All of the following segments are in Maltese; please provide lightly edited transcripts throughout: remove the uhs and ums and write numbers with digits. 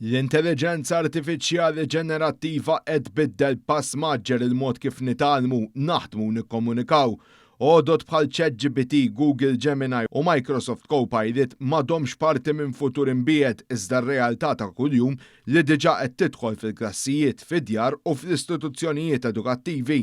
L-intelliġenza artifiċjali ġenerattiva qed tbiddel b'pass mgħaġġel il-mod kif nitgħallmu, naħdmu u nikkomunikaw. Għodod bħal ChatGPT, Google Gemini u Microsoft Copilot m'għadhomx parti minn futur imbiegħed iżda r-realtà ta' kuljum li diġà qed tidħol fil-klassijiet, fid-djar u fl-istituzzjonijiet edukattivi.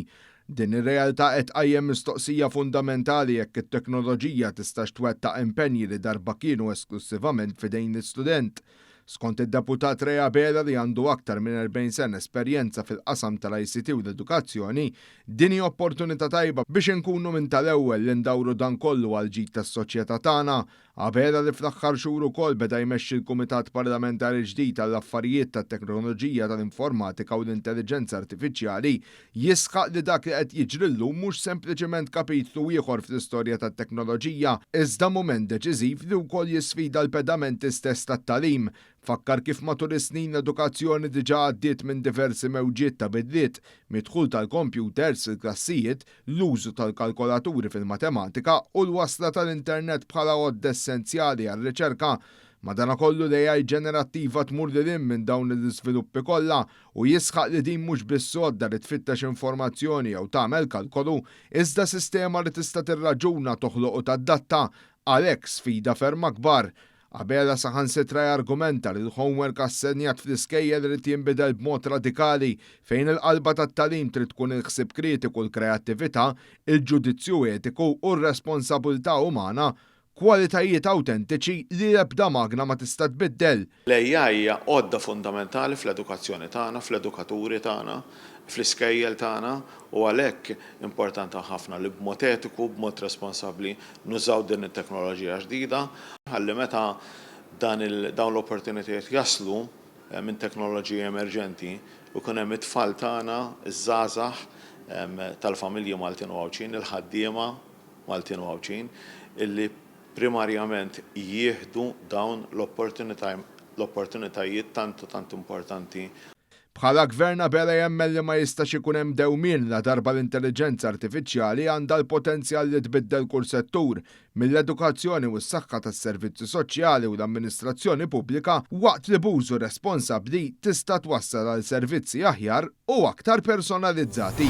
Din ir-realtà qed tqajjem mistoqsija fundamentali jekk it-teknoloġija tistax twettaq impenji li darba kienu esklussivament f'idejn l-istudent. Skont id-Deputat Ray Abela li għandu aktar minn 40 sena esperjenza fil-qasam tal-ICT u l-edukazzjoni, din hi opportunità tajba biex inkunu minn tal-ewwel li ndawru dan kollu għall-ġid tas-soċjetà tagħna. Abela li fl-aħħar xhur ukoll beda jmexxi l-Kumitat Parlamentari ġdid għall-Affarijiet tat-Teknoloġija tal-Informatika u l-Intelliġenza Artifiċjali jisħaq li dak li qed jiġri llum mhux sempliċiment kapitlu ieħor fl-istorja tat-teknoloġija, iżda mument deċiżiv li wkoll jisfida l-pedamenti stess tat-tagħlim. Fakkar kif matul is-snin l-edukazzjoni diġà għaddiet minn diversi mewġiet ta' bidliet, mid-dħul tal-kompjuters fil-klassijiet, l-użu tal-kalkolaturi fil-matematika u l-wasla tal-internet bħala għodda essenzjali għar-riċerka. Madanakollu l-AI ġenerattiva tmur lil hinn minn dawn l-iżviluppi kollha u jisħaq li din mhux biss għodda li tfittex informazzjoni jew tagħmel kalkolu, iżda sistema li tista' tirraġuna, toħloq u tadatta. Għalhekk sfida ferm akbar. Abela saħansitra jargumenta li l-homework assenjat fl-iskejjel irid jinbidel b'mod radikali fejn il-qalba tat-tagħlim trid tkun il-ħsieb kritiku, l-kreattività, il-ġudizzju etiku u r-responsabilità umana, kwalitajiet awtentiċi li l-ebda magna ma tista' tbiddel. L-AI hija għodda fundamentali fl-edukazzjoni tagħna, fl-edukaturi tagħna, fl-iskejjel tagħna u għalhekk importanti ħafna li b'mod etiku, b'mod responsabbli nużaw din it-teknoloġija ġdida ħalli meta dan dawn l-opportunitajiet jaslu minn teknoloġiji emerġenti ikun hemm it-tfal tagħna, iż-żgħażagħ tal-familji Maltin u Għawdxin, il-ħaddiema Maltin u Għawdxin illi primarjament jieħdu dawn l-opportunitajiet tant u tant importanti. Bħala Gvern Abela jemmen li ma jistax ikun hemm dewmien ladarba l-intelliġenza artifiċjali għandha l-potenzjal li tbiddel kull settur, mill-edukazzjoni u s-saħħa tas-servizzi soċjali u l-amministrazzjoni pubblika waqt li b'użu responsabbli tista' twassal għal servizzi aħjar u aktar personalizzati.